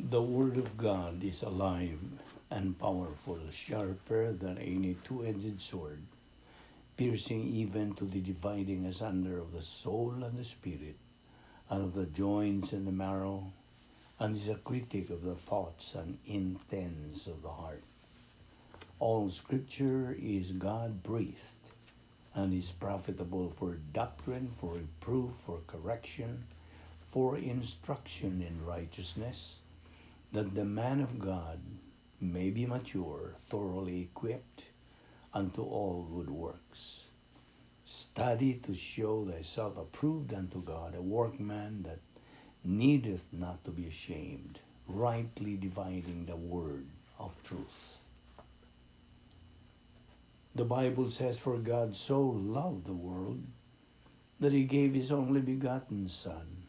The Word of God is alive and powerful, sharper than any two-edged sword, piercing even to the dividing asunder of the soul and the spirit, and of the joints and the marrow, and is a critic of the thoughts and intents of the heart. All Scripture is God-breathed and is profitable for doctrine, for reproof, for correction, for instruction in righteousness, that the man of God may be mature, thoroughly equipped unto all good works. Study to show thyself approved unto God, a workman that needeth not to be ashamed, rightly dividing the word of truth. The Bible says, "For God so loved the world that he gave his only begotten Son,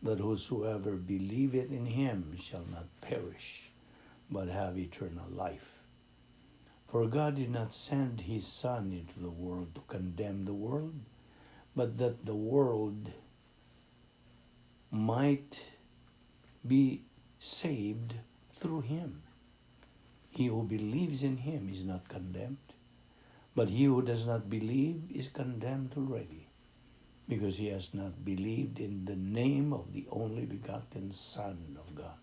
that whosoever believeth in him shall not perish, but have eternal life. For God did not send his Son into the world to condemn the world, but that the world might be saved through him. He who believes in him is not condemned, but he who does not believe is condemned already, because he has not believed in the name of the only begotten Son of God.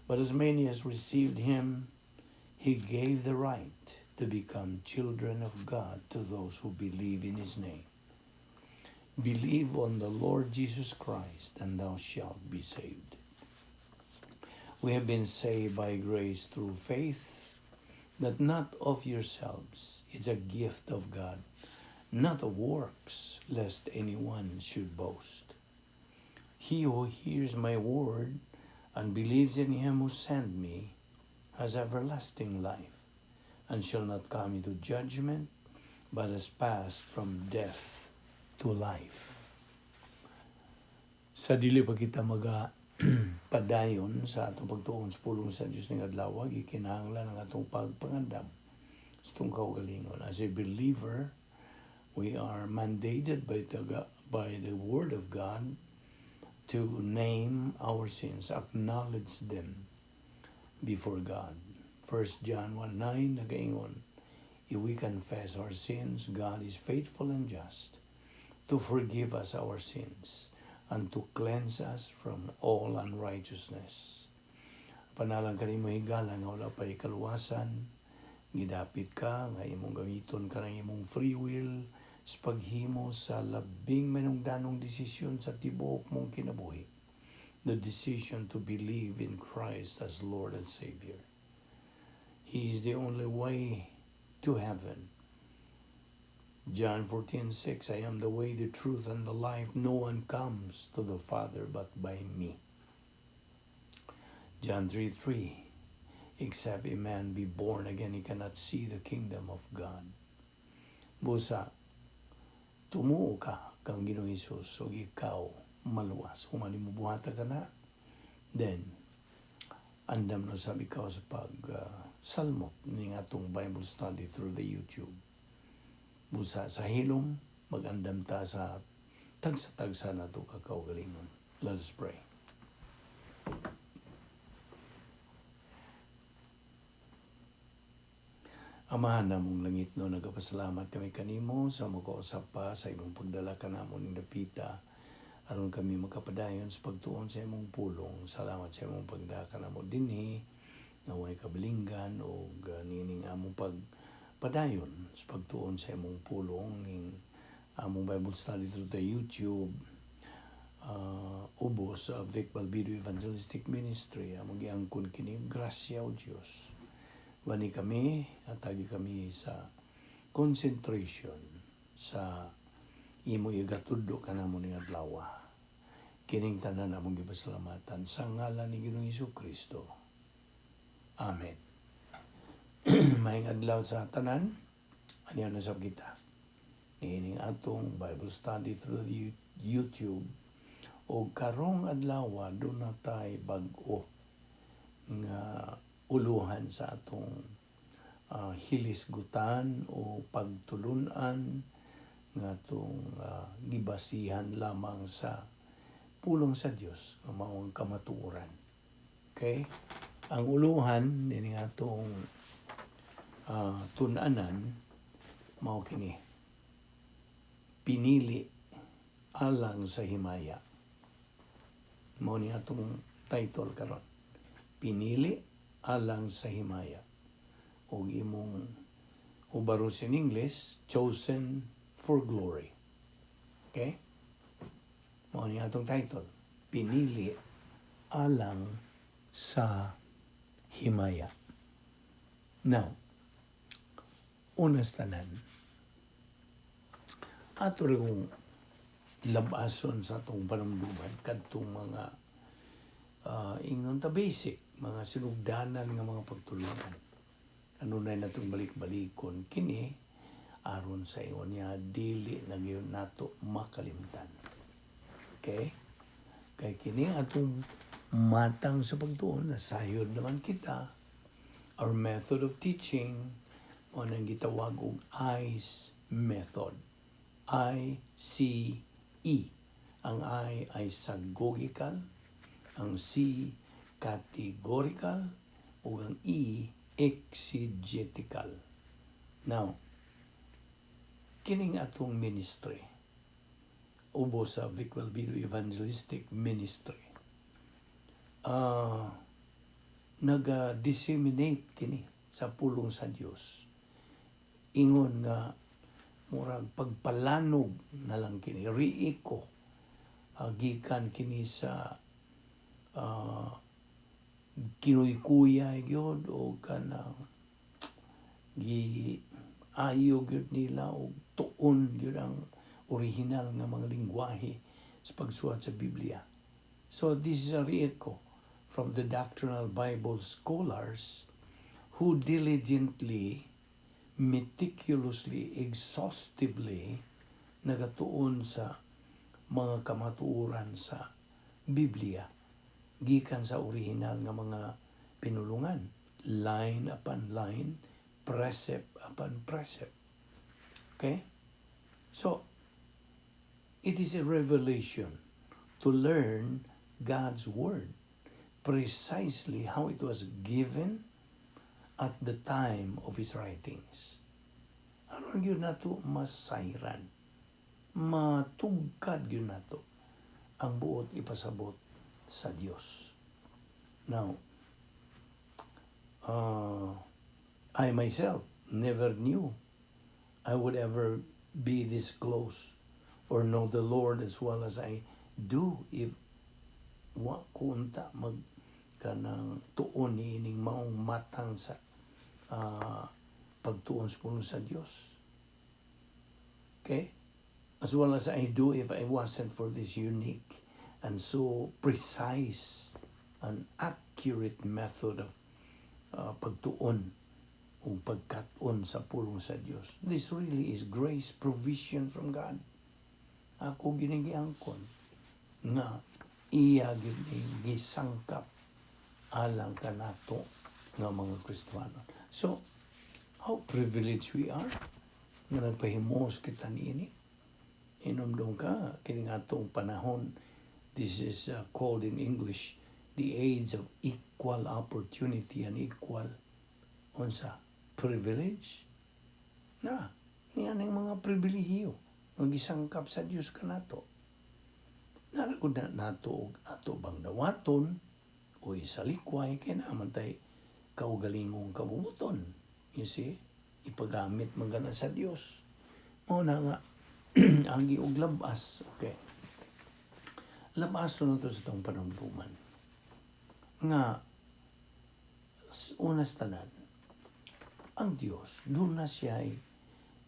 But as many as received him, he gave the right to become children of God, to those who believe in his name. Believe on the Lord Jesus Christ, and thou shalt be saved." We have been saved by grace through faith, that not of yourselves. It's a gift of God, not of works, lest anyone should boast. He who hears my word and believes in him who sent me has everlasting life, and shall not come into judgment, but has passed from death to life. Sa dili pa kita maga padayon sa atong pagtuon sa pulong sa Dios ning adlaw, gikinahanglan ang atong pagpangandam sa atong kaugalingon. As a believer, we are mandated by the Word of God to name our sins, acknowledge them before God. 1 John 1:9 nagaingon, "If we confess our sins, God is faithful and just to forgive us our sins and to cleanse us from all unrighteousness." Panalang kanimo, higala, nga wala pa'y kaluwasan, gidapit ka nga imong gamiton ka ng imong free will sa paghimo sa labing manungdanong desisyon sa tibuok mong kinabuhi. The decision to believe in Christ as Lord and Savior. He is the only way to heaven. John 14:6, "I am the way, the truth, and the life. No one comes to the Father but by me." John 3:3, "Except a man be born again, he cannot see the kingdom of God." Busa, tumuo ka kang Ginoong Hesus ug ikaw maluwas. Kung mo buhata ka na, then, andam na sab ikaw sa pag salmot ning atong Bible study through the YouTube. Busa sa hilom, magandam ta sa tagsa-tagsa nato ka kaugalingon. Let us pray. Amahan namong langit no, nagapasalamat kami kanimo sa makausap pa sa imong pagdala kanamo ning dapita aron kami makapadayon sa pagtuon sa imong pulong. Salamat sa imong pagdala kanamo dinhi nga way kabalinggan og niining among pagpadayon sa pagtuon sa imong pulong ning among Bible study through the YouTube ubos sa Vic Balbido Evangelistic Ministry. Among giangkon kini grasya, o Dios. Wani kami, atagi kami sa concentration sa imo igatudlo kanamo ning adlaw. Kining tanan among gipasalamatan sa ngalan ni Ginoong Hesus Kristo. Amen. Maayong adlaw sa tanan. Aniya na sab kita niining atong Bible study through the YouTube o karong adlaw duna tay bag-o nga uluhan sa atong hilisgutan o pagtulunan nga atong gibasihan lamang sa pulong sa Dios nga mao ang kamatuoran. Okay? Ang uluhan nining atong tun-anan mao kini: "Pinili alang sa himaya." Mao ni atong title karon. "Pinili alang sa himaya." Og imong ubaros in English, "Chosen for Glory." Okay? Mao ni atong title. "Pinili alang sa himaya." Now, unas tanan, ato rin kong labason sa atong panumduman kadtong mga ingnon ta basic, mga sinugdanan nga mga pagtulunan. Kanunay natong balik-balikon kini aron sa ingon niya dili na gyud nato makalimtan. Okay? Kay kini atong matang sa pagtuon, nasayod naman kita. Our method of teaching mao nang gitawag og ICE method. I C E. Ang I ay isagogical, ang C categorical, ug ang E exegetical. Now, kining atong ministry ubo sa Vic Balbido Evangelistic Ministry, naga-disseminate kini sa pulong sa Dios. Ingon nga murag pagpalanog na lang kini, re-echo gikan kini sa kinuykuyay gyud o kanang gi ayo gyud nila og tuon gyud ang original nga mga lingwahe sa pagsuwat sa Biblia. So this is a re-echo from the doctrinal Bible scholars who diligently, meticulously, exhaustively nagatuon sa mga kamatuoran sa Biblia gikan sa original nga mga pinulungan, line upon line, precept upon precept. Okay? So, it is a revelation to learn God's Word precisely how it was given at the time of His writings. Aron gyud nato masayran, matugkad gyud nato ang buot ipasabot sa Dios. Now, I myself never knew I would ever be this close or know the Lord as well as I do if wa ko unta mag kanang tuon niining maong matang sa pagtuon sa pulong sa Dios. Okay? As well as I do if I wasn't for this unique and so precise and accurate method of pagtuon o pagkat-on sa pulong sa Dios. This really is grace provision from God. Ako ginigiangkon nga iya gyud ning gisangkap alang kanato nga mga Kristohanon. So, how privileged we are nga nagpahimos kita niini. Inomdom ka, kini nga atong panahon, this is called in English the age of equal opportunity and equal unsa privilege na niya ning mga pribilehiyo nga gisangkap sa Dios kanato. Naragod na nato og ato bang dawaton o isalikway kay naa man tay kaugalingong kabubuton. You see, ipagamit man gana sa Dios. Mao na nga agi og labas, okay. Labas na to sa atong panumduman. Nga unas tanan, ang Dios duna siya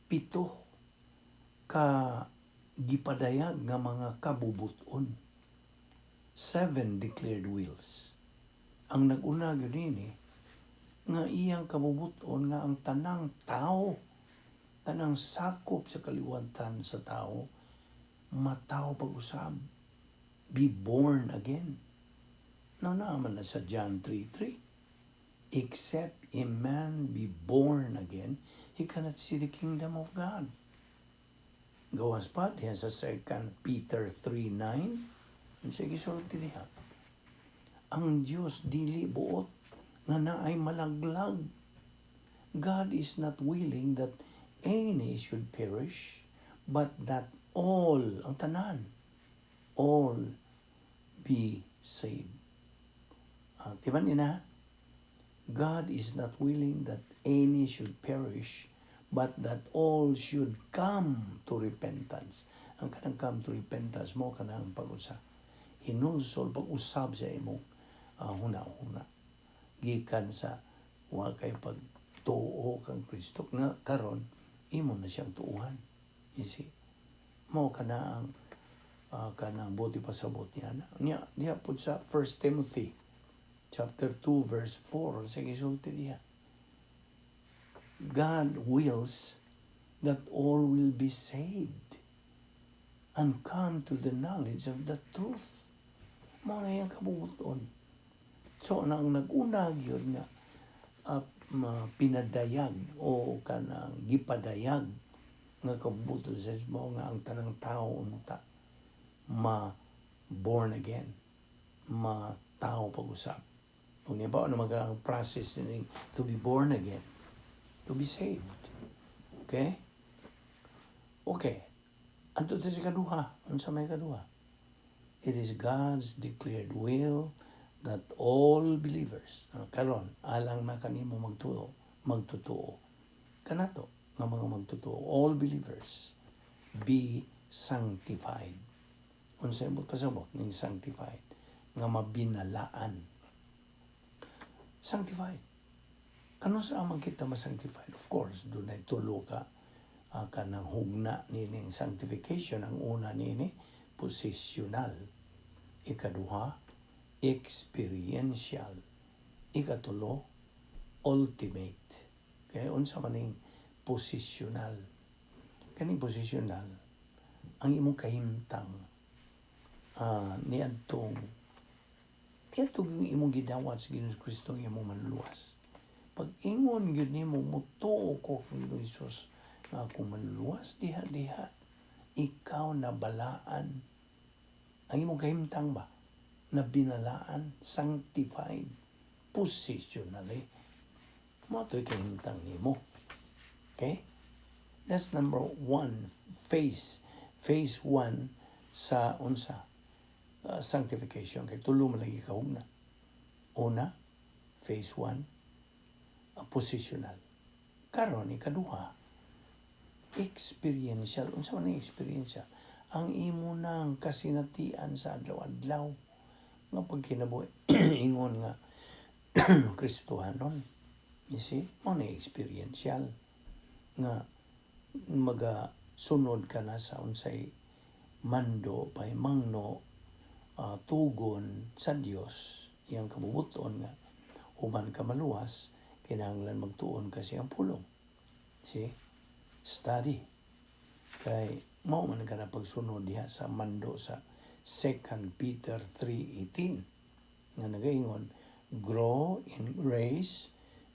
pito ka gipadayag nga mga kabubuton. Seven declared wills. Ang nag-una gyud nini nga iyang kabubuton nga ang tanang tao, tanang sakop sa kaliwatan sa tao, matawo pag-usab, be born again. No, naman na sa John 3:3. "Except a man be born again, he cannot see the kingdom of God." Gawas pa diha sa 2 Peter 3:9. Unsa gisulti diha? Ang Dios dili buot nga naay malaglag. God is not willing that any should perish, but that all, ang tanan, all be saved. Di ba nina? God is not willing that any should perish, but that all should come to repentance. Ang kanang come to repentance mo kanang pag-usa. Hinulsol, pag-usab sa imong huna-huna. Gikan sa wa kay pagtuo kang Kristo nga karon imo na siyang tuuhan. You see? Mao kana ang kanang buot ipasabot niya na. Niya, diha pud sa 1 Timothy chapter 2 verse 4 sa gisulti diha. God wills that all will be saved and come to the knowledge of the truth. Mao na iyang kabuoton. So, nang nag-una gyud nga pinadayag o kanang gipadayag nga kabuoton sa Diyos mao nga ang tanang tao unta ma born again, ma tao pag-usab. Kung niya na mag ang process ning to be born again, to be saved. Okay? Okay. Adto ta sa kaduha. Unsa may kaduha? It is God's declared will that all believers, karon alang na kanimo magtuo, magtotoo. Kanato nga mga magtotoo, all believers be sanctified. Unsa imong pasabot ning sanctified? Nga mabinalaan. Sanctified. Kanus-a man kita ma-sanctified? Of course, dunay tulo ka kanang hugna nining sanctification. Ang una nini, positional. Ikaduha, experiential. Ikatulo, ultimate. Kaya unsa man ning positional? Kaning positional, ang imong kahimtang niadtong yung imong gidawat sa Ginoong Kristo ang imong manluluwas. Pag ingon gyud nimo, "Mutuo ko kang Ginoong Hesus nga akong manluluwas," diha diha ikaw na balaan. Ang imong kahimtang ba na binalaan, sanctified positionally. Mao to'y kahimtang nimo. Okay? That's number one, phase. Phase one sa unsa? Sanctification. Kay tulo man lagi kahugna. Una, phase one, positional. Karon, ikaduha, experiential. Unsa man ang experiential? Ang imo nang kasinatian sa adlaw-adlaw nga pagkinabuhi ingon nga Kristohanon. You see? Mao na experiential nga maga sunod ka na sa unsay mando, pahimangno, tugon sa Dios, iyang kabubuton nga human ka maluwas, kinahanglan magtuon ka siyang pulong. See? Study. Kay mao man ka na pagsunod diha sa mando sa 2 Peter 3:18 nga nagaingon, "Grow in grace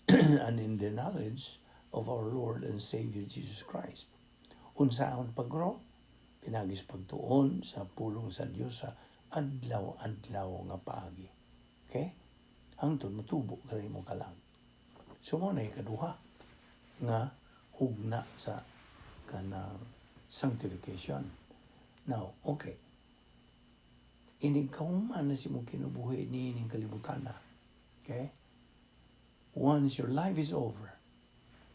and in the knowledge of our Lord and Savior Jesus Christ." Unsaon pag-grow? Pinaagi sa pagtuon sa pulong sa Dios sa adlaw-adlaw nga paagi. Okay? Hangtod motubo ka mo kalag. So mao na ikaduha nga hugna sa kanang sanctification. Now, okay. Inig kahuman na sa imong kinabuhi niining kalibutan na. Okay? Once your life is over,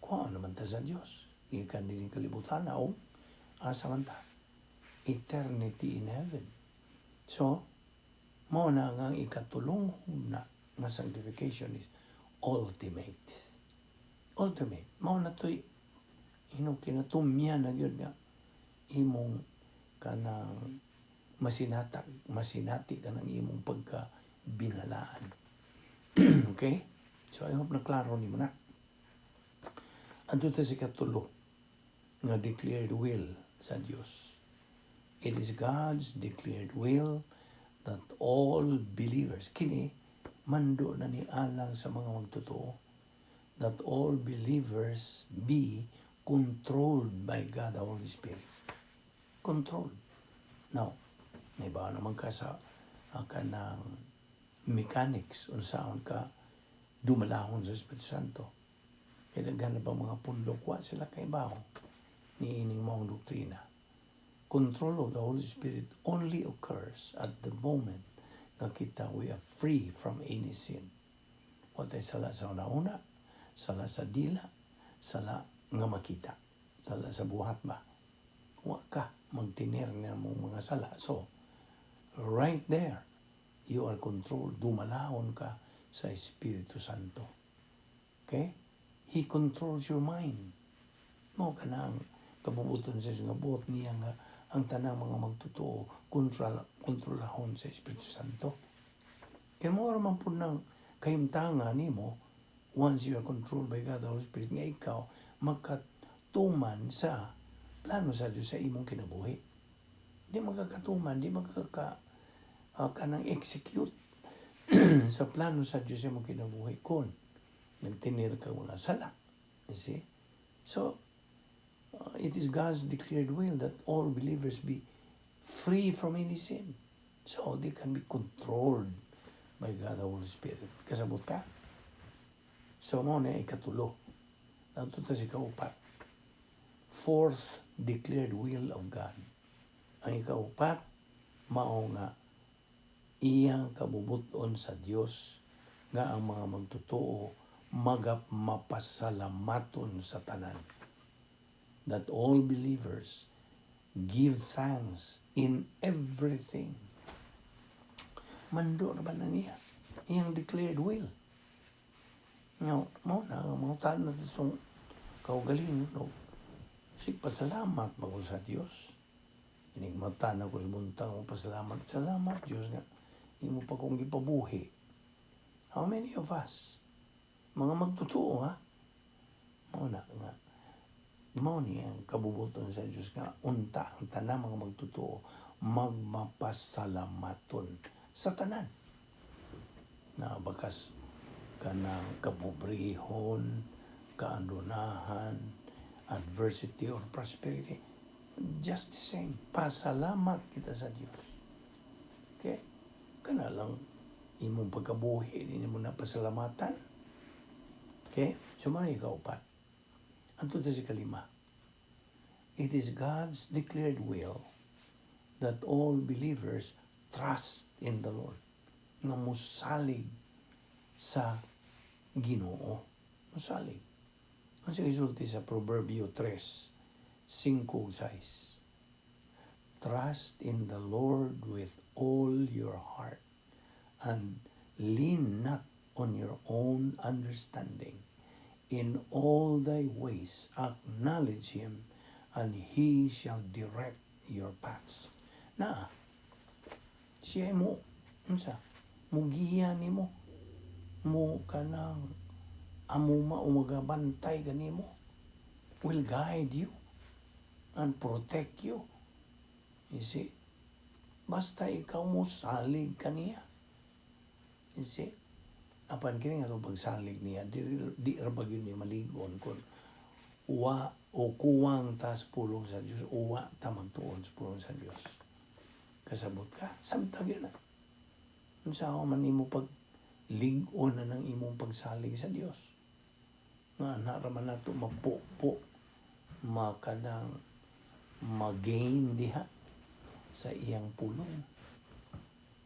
kuha naman ta sa Dios. Gikan niining kalibutan na o asa man ta? Eternity in heaven. So, mao na nga ang ikatulong hugna nga sanctification is ultimate. Ultimate. Mao na to'y ino kinatumya na gyud nga imong kanang masinatag, masinati ka ng imong pagka binalaan. Okay? So I hope na klaro nimo na. Adto ta sa katulo nga declared will sa Dios. It is God's declared will that all believers, kini mando na ni alang sa mga magtotoo, that all believers be controlled by God the Holy Spirit. Controlled. Now, may ba naman ka sa kanang mechanics unsaon ka dumalahon sa Espiritu Santo. Kaya daghan na pa mga pundok, wa sila kaibaw ni ining maong doktrina. Control of the Holy Spirit only occurs at the moment nga kita, we are free from any sin. Wa tay sala sa una-una, sala sa dila, sala nga makita, sala sa buhat ba. Wa ka magtinir nga mong mga sala. So, right there, you are controlled. Dumalahon ka sa Espiritu Santo. Okay? He controls your mind. Mao kanang kabubuton sa nga buot niya nga ang tanang mga magtotoo kontrolahon sa Espiritu Santo. Kaya mo man po ng kahimtanga nimo once you are controlled by God the Holy Spirit nga ikaw makatuman sa plano sa Diyos sa imong kinabuhi. Di makakatuman, di makaka kanang execute sa plano sa Diyos sa imong kinabuhi kung nagtinir ka mga sala. You see? So, it is God's declared will that all believers be free from any sin. So, they can be controlled by God the Holy Spirit. Kasabot ka? So, mao na ikatulo. Nato ta si kaupat. Fourth declared will of God. Ang ikaupat, mao nga iyang kabubuton sa Dios nga ang mga magtotoo magap mapasalamaton sa tanan. That all believers give thanks in everything. Mando na ba na niya? Iyang declared will. Nga, mao na, mga taon na itong kaugaling, no? Sig pasalamat ba ko sa Dios? Inigmata na ko sa buntag mo pasalamat. Salamat Dios nga imo pa kong gipabuhi. How many of us? Mga magtotoo, ha? Mao na nga. Mao ni ang kabubuton sa Dios nga unta ang tanan mga magtotoo magmapasalamaton sa tanan. Na bakas kanang kapobrehon, kaandunahan, adversity or prosperity, just the same, pasalamat kita sa Dios. Okay? Kana lang imong pagkabuhi, di mo na pasalamatan. Okay? So, mao ikaupat. Anto ta si kalima. It is God's declared will that all believers trust in the Lord. Nga musalig sa Ginoo. Musalig. Ang sa isulti sa Proverbio 3, 5 ug 6. "Trust in the Lord with all your heart and lean not on your own understanding. In all thy ways acknowledge him and he shall direct your paths." Na, siya mo, unsa, mugiya nimo, mo kanang amuma o magabantay kanimo, will guide you and protect you. You see? Basta ikaw mo salig kaniya. You see? Apan kini nga itong pagsalig niya, di ra ba gyud ni maligon kung wa o kuwang tas pulong sa Dios o wa ta magtuon sa pulong sa Dios. Kasabot ka? Samtag yun na. Unsa man nimo pag lig-on na ng imong pagsalig sa Dios? Nga na ra man nato mapupo makanang magain diha sa iyang pulong.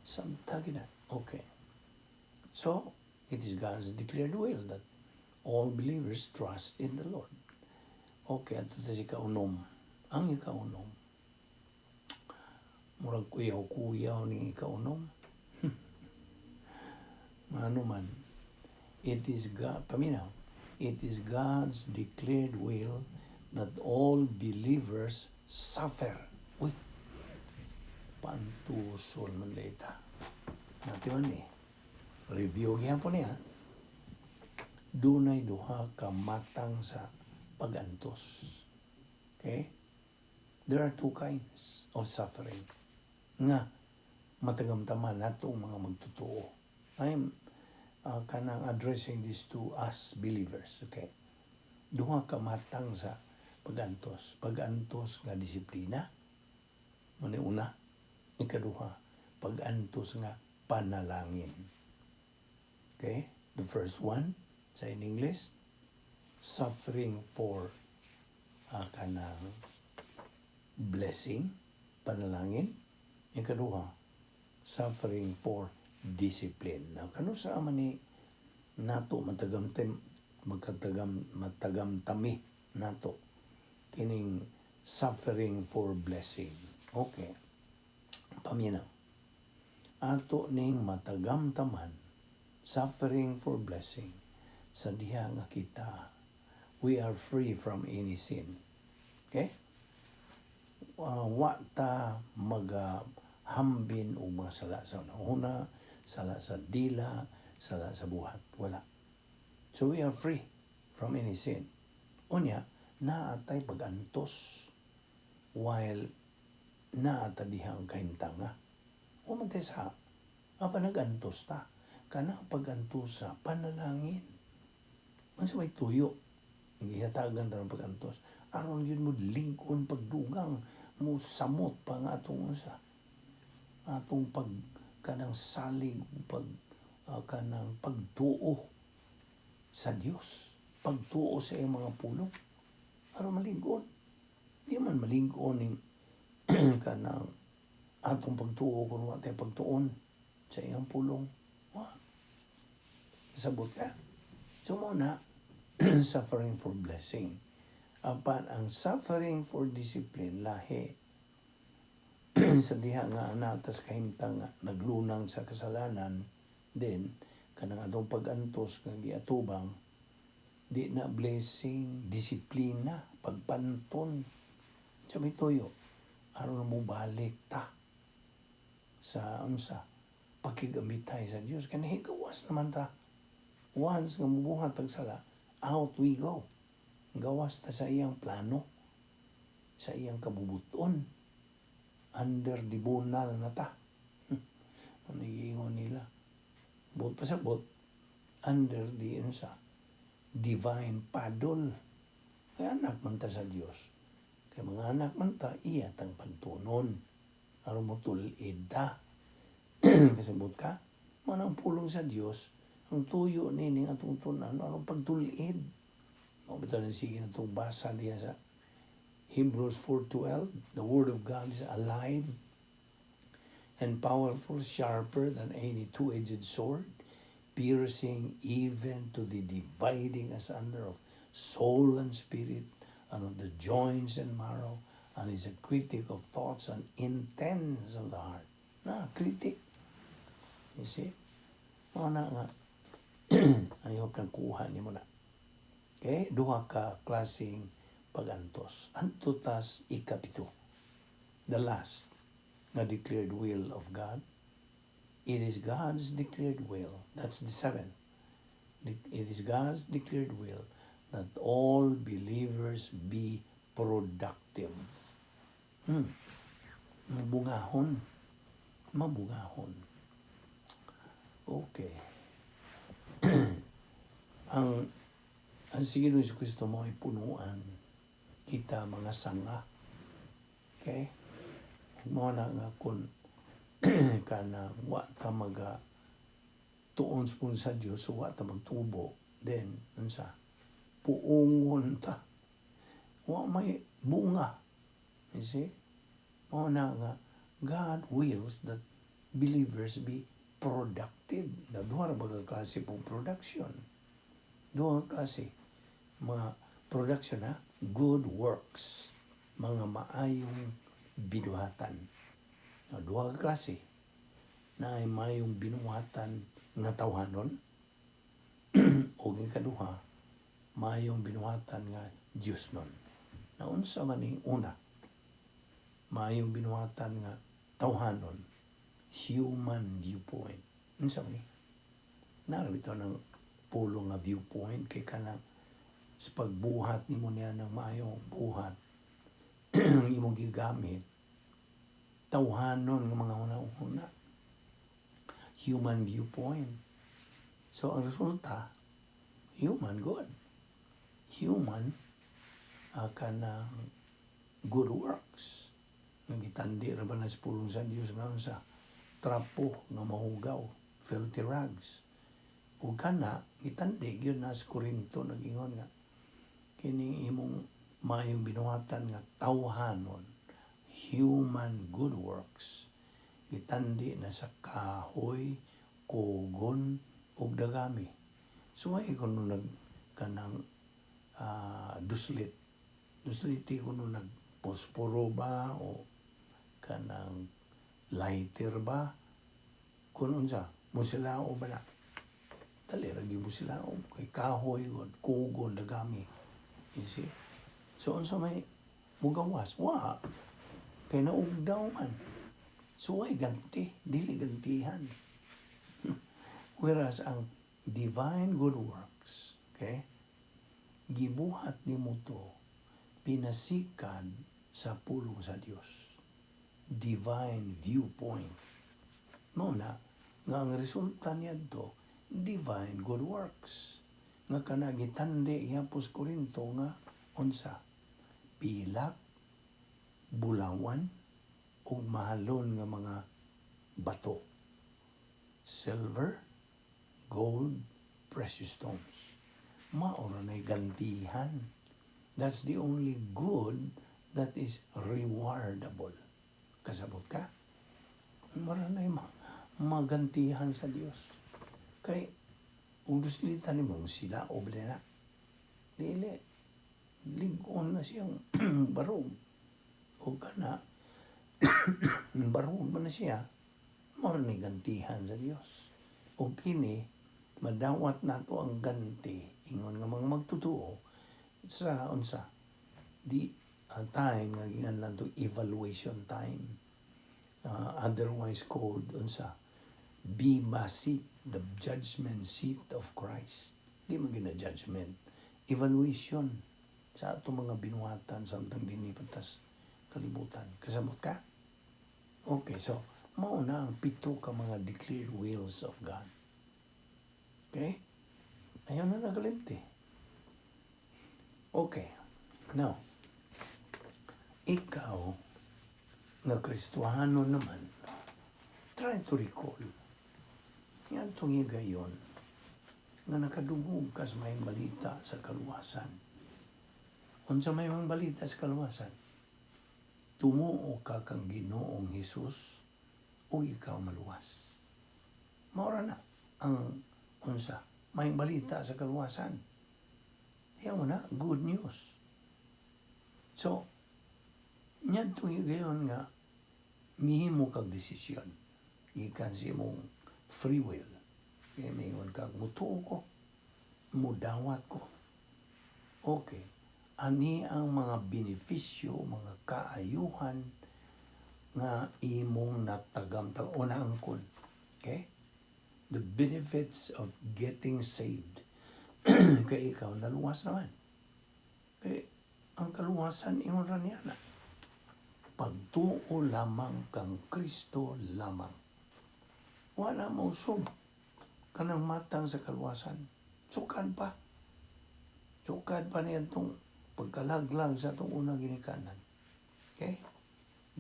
Samtag na. Okay. So, it is God's declared will that all believers trust in the Lord. Okay, ato ta si kaunom. Ang ikaunom. Murag kuyaw-kuyaw ni ikaunom. Ano man, it is God, paminaw, it is God's declared will that all believers suffer. Uy, pantuson man ta. Nati man ni. Review gyapon niya. Dunay duha ka matang sa pagantos. Okay? There are two kinds of suffering nga matagamtaman nato ang mga magtotoo. I'm kanang addressing this to us believers, okay? Duha ka matang sa pagantos. Pagantos nga disiplina. Mao una. Ikaduha, pagantos nga panalangin. Okay? The first one, sa in English, suffering for kanang blessing, panalangin. Ikaduha, suffering for discipline. Now, kanusa man ni nato matagamtim magkatagam matagamtami nato kining suffering for blessing? Okay. Paminaw. Ato ning matagamtaman suffering for blessing sa diha nga kita, we are free from any sin. Okay? Wa ta maga hambin og mga sala sa una, sala sa dila, sala sa buhat. Wala. So we are free from any sin. Unya, naa tay pag-antos while naa ta dihang kahimtanga. O man tay sa, apa nag-antos ta. Kanang pag-antos sa panalangin. Unsa may tuyo? Gihatagan ta ng pag-antos. Aron yun mo lig-on pagdugang mo samot pa nga atong unsa atong pag kanang salig, pag kanang pagtuo sa Dios, pagtuo sa iyang mga pulong aron malig-on. Di man malig-on ning kanang atong pagtuo kung wa tay pagtuon sa iyang pulong. Wa. Sabot ka? So mao na suffering for blessing. Apan ang suffering for discipline lahi sa diha nga naa ta sa kahimtang nga naglunang sa kasalanan, then kanang atong pag-antos nga giatubang di na blessing, disiplina, pagpanton sa may tuyo aron mo balik ta sa unsa pakigamitay sa Dios, kay nahigawas naman ta. Once nga mubuhat tag sala, out we go, gawas ta sa iyang plano, sa iyang kabubuton. Under the bunal na ta. Ano giingon nila, bot pa sa bot, under the unsa divine paddle, kay anak man ta sa Dios. Kay mga anak man ta, iya tang pantunon aron mo tul-id ta. Kasabot ka? Manang pulong sa Dios ang tuyo nini atong tun-an aron pagtul-id. Mao bitaw nang sige na itong basa diya sa Hebrews 4:12, "The word of God is alive and powerful, sharper than any two-edged sword, piercing even to the dividing asunder of soul and spirit, and of the joints and marrow, and is a critic of thoughts and intents of the heart." Na, critic. You see? Mao na nga. I hope nakuha nimo na. Okay? Duha ka klaseng pagantos. Adto tas ikapito. The last nga declared will of God. It is God's declared will. That's the seven. It is God's declared will that all believers be productive. Mabungahon. Mabungahon. Okay. Ang sige ni Kristo mo ay punuan kita mga sanga. Okay? Mao na nga kung kana wa ta maga tuon sa Dios, wa ta magtubo, then unsa, puungon ta, wa may bunga. You see? Mao na nga God wills that believers be productive. Na duha ra ba ka klase pong production? Duha ka klase mga production ha, good works, mga maayong binuhatan. Na duha ka klase na ay maayong binuhatan nga tawhanon o ikaduha, maayong binuhatan nga Diyos nun. Na unsa man ning una, maayong binuhatan nga tawhanon, human viewpoint? Unsa man ni? Naa bitaw ng pulong nga viewpoint kay kanang sa pagbuhat nimo niya ng maayong buhat ang imong gigamit, tawhanon nga mga una-una, human viewpoint. So ang resulta, human good, human kanang good works nga gitandi ra ba na sa pulong sa Dios nga sa trapo nga mahugaw, filthy rags. Ug kana gitandi gyud na sa Korinto, nag-ingon nga kining imong maayong binuhatan nga tawhanon, human good works, gitandi na sa kahoy, kugon ug dagami. So ay kuno nag kanang duslit dusliti kuno, nag posporo ba o kanang lighter ba, kun unsa mo sila o ba na dali ra gyud mo sila o kay kahoy gud, kugon, dagami, you see? So unsa may mugawas? Wa, kay naugdaw man. So ay ganti, dili gantihan. Whereas ang divine good works, okay, gibuhat nimo to pinasikad sa pulong sa Dios, divine viewpoint. Mao na nga ang resulta niadto, divine good works nga kana gitandi gihapon sa Korinto nga unsa? Pilak, bulawan ug mahalon nga mga bato, silver, gold, precious stones. Mao ra nay gantihan. That's the only good that is rewardable. Kasabot ka? Mara nay magantihan sa Dios. Kay ug duslitan nimo sila oble na. Dili. Lig-on na siyang barog. O kana barog man na siya, mao ra nay gantihan sa Dios. O kini madawat nato ang ganti, ingon nga mga magtotoo, sa unsa di time nga ginganlan to evaluation time, otherwise called unsa? Bema seat, the judgment seat of Christ. Di man gina judgment, evaluation sa atong mga binuhatan samtang dinhi pa tas kalibutan. Kasabot ka? Okay, so mao na ang pito ka mga declared wills of God. Okay, ayaw na nagalimti. Okay, now ikaw nga Kristohano naman, try to recall yan itong higayon nga nakadungog ka sa may balita sa kaluwasan. Unsa may mga balita sa kaluwasan? Tumuo ka kang Ginoong Hesus ug ikaw maluwas. Mao ra na ang unsa may balita sa kaluwasan. Diyan mo na, good news. So, niadtong higayon nga mihimo kag desisyon gikan sa imong free will. Kaya mingon kag mutuo ko, mudawat ko. Okay. Ani ang mga benepisyo, mga kaayuhan nga imong natagamtang o naangkon? Okay? The benefits of getting saved. Kay ikaw naluwas naman. Kay ang kaluwasan, ingon ra niya na. Pagtuo lamang kang Kristo lamang. Wala mo usog kanang matang sa kaluwasan. Sukad pa. Sukad pa niya itong pagkalaglag sa atong unang ginikanan. Okay?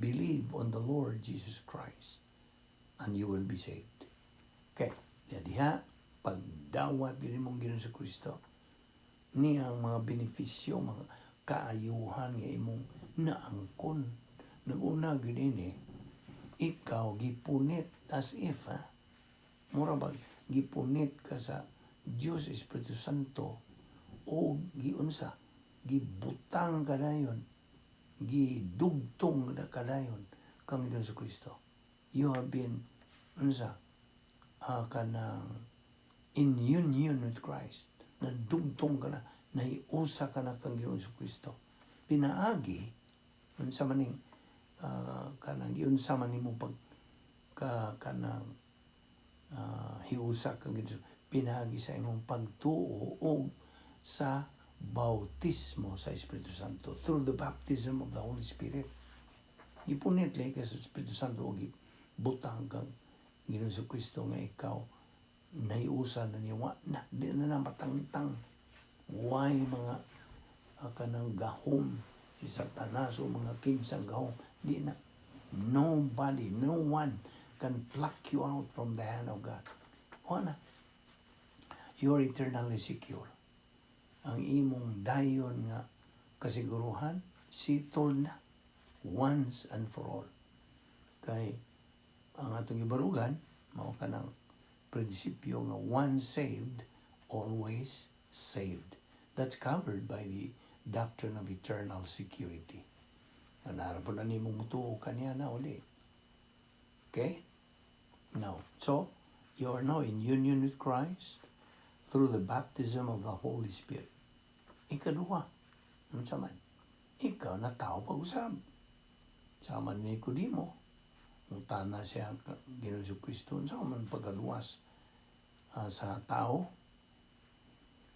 Believe on the Lord Jesus Christ and you will be saved. Okay. Diha, diha pagdawat din mong Ginoong sa Kristo, niya ang mga benepisyo, mga kaayuhan nga imong naangkon. Naguna gyud ini, ikaw gipunit as if ha, mura ba gipunit ka sa Dios Espiritu Santo o giunsa, gibutang ka dayon, gidugtong na kadayon kang Ginoong sa Kristo. You have been unsa, kanang in union with Christ. Nadugtong ka na, nahiusa ka na kang Ginoong sa Kristo pinaagi unsa maning kanang giunsa man nimo pag ka kanang hiusa kang Ginoong, pinaagi sa imong pagtuo og sa bautismo sa Espiritu Santo, through the baptism of the Holy Spirit. Gipunit lay ka sa Espiritu Santo og gibutang kang Ginoong sa Kristo nga ikaw nahiusa na niya, wa na, di na na matangtang. Why mga kanang gahom si Satanas o mga kinsang gahom, di na. Nobody, no one can pluck you out from the hand of God. Wa na. You are eternally secure. Ang imong dayon nga kasiguruhan, settled na once and for all. Kay ang atong ibarugan, mao kanang prinsipyo nga once saved, always saved. That's covered by the doctrine of eternal security. Nga naa ra po na nimo mutuo kaniya na uli. Okay? Now, so, you are now in union with Christ through the baptism of the Holy Spirit. Ikaduha, unsa man? Ikaw na tao pag-usab. Sama ni Nicodemo, mutana siya Ginoo Kristo, unsa man pagkaluwas sa tao?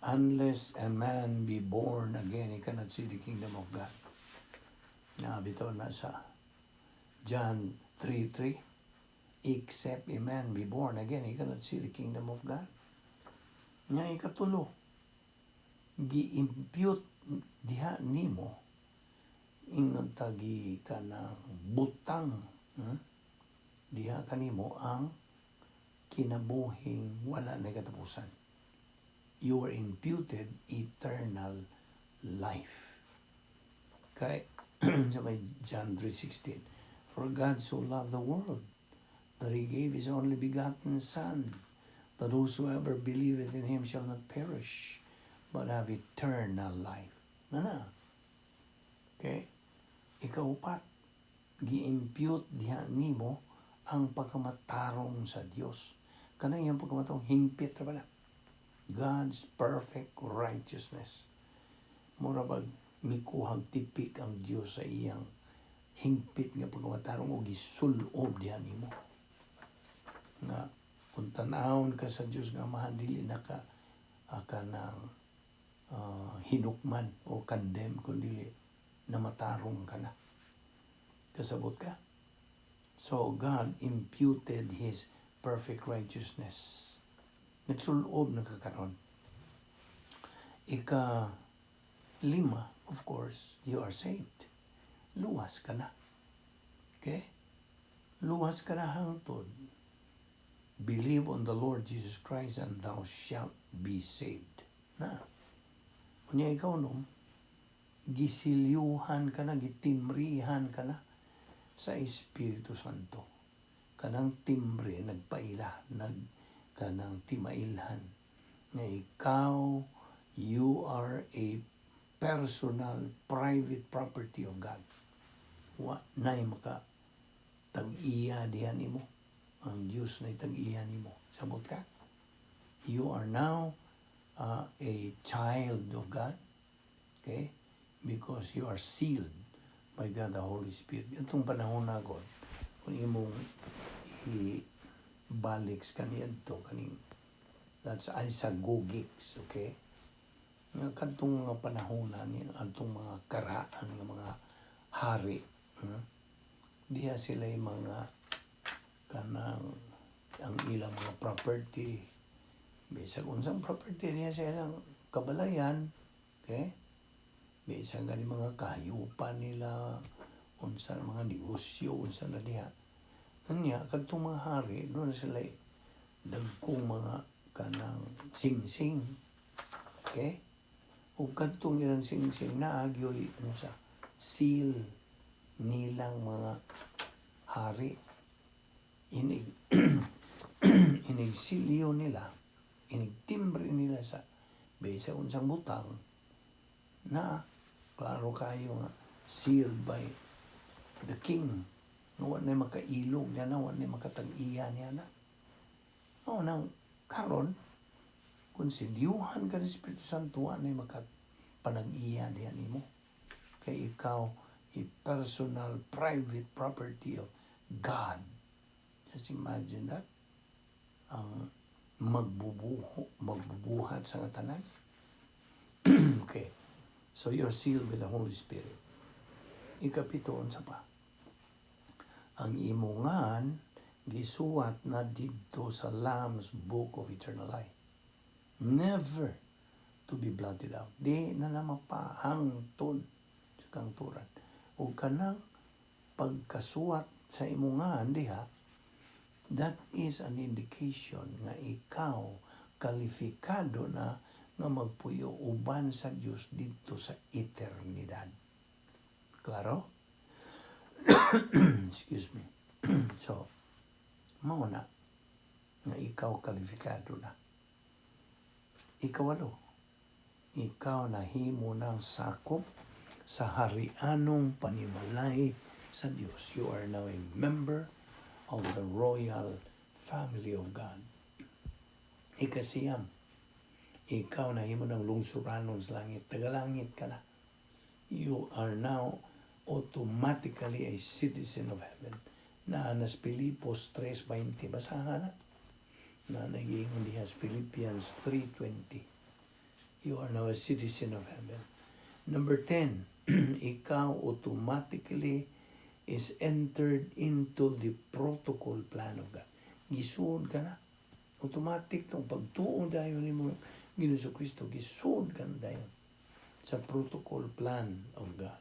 Unless a man be born again, he cannot see the kingdom of God. Na bitaw na sa John 3:3. Except a man be born again, he cannot see the kingdom of God. Nya ikatulo, gi-impute diha nimo, ingon tagi kanang butang, diha kanimo ang kinabuhing wala na katapusan. You were imputed eternal life. Kay sa may John 3:16, "For God so loved the world that He gave His only begotten Son, that whosoever believeth in Him shall not perish, but have eternal life." Na na. Okay? Ikaupat, gi-impute diha nimo ang pagkamatarong sa Dios. Kanang iyang pagkamatarong, hingpit ra bala. God's perfect righteousness. Mura bag mikuhag tipik ang Dios sa iyang hingpit nga pagkamatarong o gisulob diha nimo. Nga kung tan-awon ka sa Dios nga Amahan, dili na ka kanang hinukman o condemn, kundi na matarong ka na. Kasabot ka? So God imputed His perfect righteousness. Nagsulob na ka karon. Ika lima, of course, you are saved. Luwas ka na. Okay? Luwas ka na hangtod. "Believe on the Lord Jesus Christ and thou shalt be saved." Na. Unya ikaw no, gisilyuhan ka na, gitimrihan ka na sa Espiritu Santo. Kanang timbre nagpaila, nag kanang timailhan nga ikaw, you are a personal private property of God. Wa nay maka tag-iya diha nimo. Ang Dios na tag-iya nimo. Sabot ka? You are now a child of God. Okay? Because you are sealed by God the Holy Spirit. Itong panahon na God, kung imong ibalik sa kaniadto kaning, that's isagogics, okay? Nga kadtong mga panahon na ni adtong mga karaan nga mga hari, Diha sila yung mga kanang ang ilang mga property, bisag unsang property niya sa ilang kabalayan, okay? Bisag gani mga kahayupan nila, unsa mga negosyo, unsa na diha. Unya kadtong mga hari, doon sila dagkong mga kanang singsing, okay? Ug kadtong ilang singsing naa gyoy unsa, seal nilang mga hari. Inig silyo nila, inig timbre nila sa bisag unsang butang na klaro kayo nga sealed by the king, nga wa na makailog niya na, wa na makatag-iya niya na. O nang karon, kung silyuhan ka sa Espiritu Santo, wa na makapanag-iya diha nimo. Kay ikaw a personal private property of God. Just imagine that. Ang magbubuhat sa tanan. Okay. So you're sealed with the Holy Spirit. Ikapito, unsa pa? Ang imongan gisuwat na didto sa Lamb's Book of Eternal Life. Never to be blotted out. Di na na mapahangtod sa kangturan. O kanang pagkasuwat sa imongan diha, that is an indication nga ikaw Kalifikado na nga magpuyo uban sa Dios didto sa eternidad. Klaro? Excuse me. So, mao na nga ikaw kalifikado na. Ikawalo, ikaw nahimo ng sakop sa harianong panimalay sa Dios. You are now a member of the royal family of God. Ikasiyam, ikaw nahimo ng lungsuranon sa langit. Tagalangit ka na. You are now automatically a citizen of heaven. Naa nas Filipos 3.20. Basahan na. Na nagiingon diha sa Philippians 3.20. You are now a citizen of heaven. Number 10, ikaw automatically is entered into the protocol plan of God. Gisuod ka na. Automatic tong pagtuo dayon nimo Ginoong Kristo, gisuod ka na dayon sa protocol plan of God.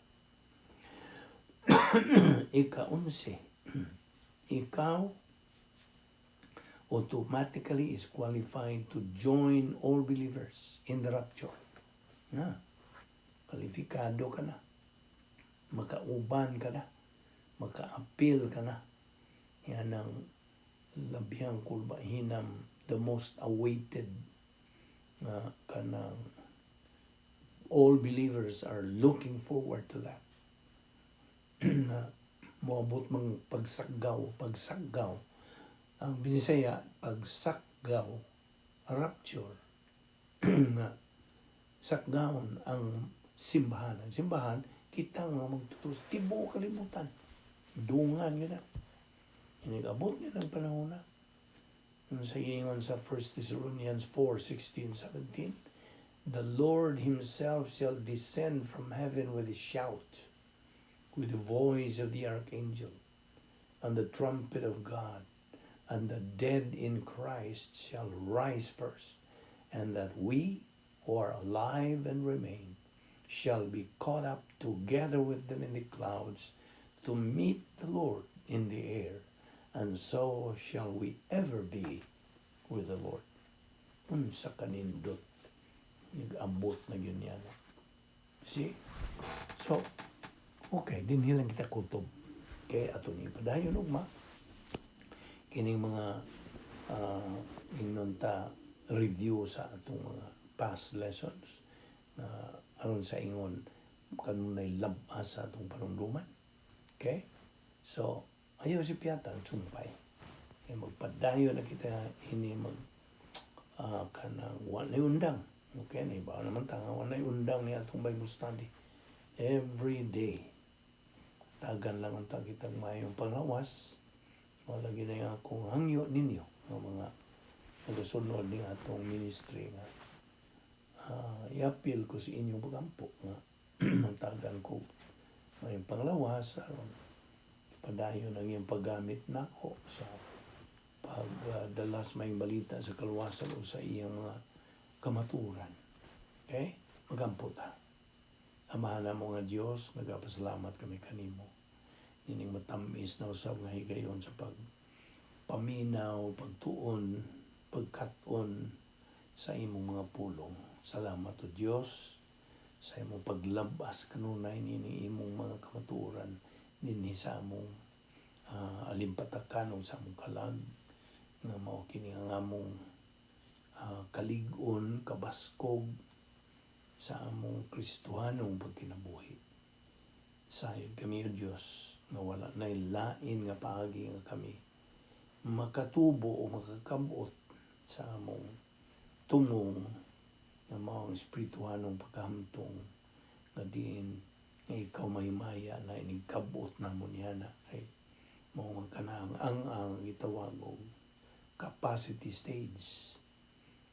Ika-11, ikaw automatically is qualified to join all believers in the rapture. Na, kalifikado ka na. Makauban ka na. Makaapil ka na. Yan ang labihang kulbahinam, the most awaited nga kanang all believers are looking forward to that. Na moabot mang pagsakgaw, pagsakgaw. Ang Binisaya, pagsakgaw, rapture, nga sakgawon ang simbahan. Ang simbahan, kita nga magtutos, tibuok kalibutan. Dungan gina. Inigabot niya ng panahon na. Sa ingon sa 1 Thessalonians 4, 16, 17, "The Lord Himself shall descend from heaven with a shout, with the voice of the archangel, and the trumpet of God, and the dead in Christ shall rise first, and that we who are alive and remain shall be caught up together with them in the clouds to meet the Lord in the air, and so shall we ever be with the Lord." Unsa kanindot nag-abot na yun yan. See? So, okay, dinhi lang kita kutob. Kay ato ni padayon ugma. Kining mga ingnon ta review sa atong mga past lessons na aron sa ingon kanunay labas sa atong panumduman. Okay? So, ayaw si Piata ang sumpay. Kay magpadayon na kita ini mag kanang wa na undang. Okay, naibaw naman ta nga wa na undang ni atong Bible study. Every day. Tagan lang ang kitang mayong panglawas. Wala gid na akong hangyo ninyo nga mga nagasunod ni atong ministry nga i-appeal ko sa inyong pagampo nga tagan ko mayong panglawas aron padayon ang iyong paggamit nako sa pagdala sa mayong balita sa kaluwasan o sa iyang mga kamaturan. Okay? Magampo ta. Amahan namo nga Dios, nagapasalamat kami kanimo. Nining matamis na usab nga higayon sa pag paminaw, pagtuon, pagkat-on sa imong mga pulong. Salamat o Dios sa imong paglabas kanunay nini imong mga kamatuoran dinhi sa among alimpatakan o sa among kalag nga mao kini ang among kalig-on, kabaskog sa among Kristohanong pagkinabuhi. Sayod kami o Diyos nga wala na lain nga paagi nga kami makatubo o makakabot sa among tumong nga mao ang espirituhanong pagkahamtong nga diin nga ikaw mahimaya na inigkabot namo niya na kay mao man kanang ang gitawag og capacity stage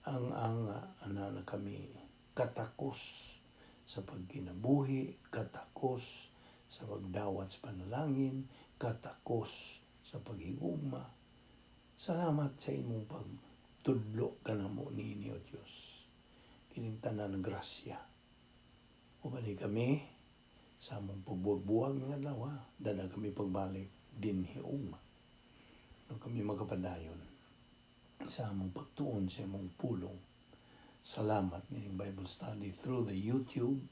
ang ana na kami katakos sa pagkinabuhi, katakos sa pagdawat sa panalangin, katakos sa paghigugma. Salamat sa imong pagtudlo kanamo niini o Dios. Kining tanan grasya. Uban kami sa among pagbuwag-buwag ng adlaw, dada kami pagbalik dinhi ugma. No kami magkapadayon. Sa among pagtuon sa imong pulong. Salamat ning Bible study through the YouTube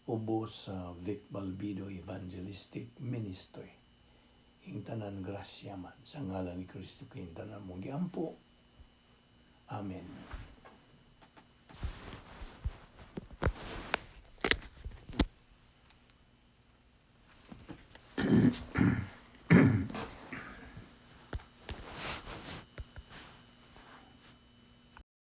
ubos sa Vic Balbido Evangelistic Ministry. Ing tanan grasya man sa ngalan ni Kristo king tanan mong giampo. Amen.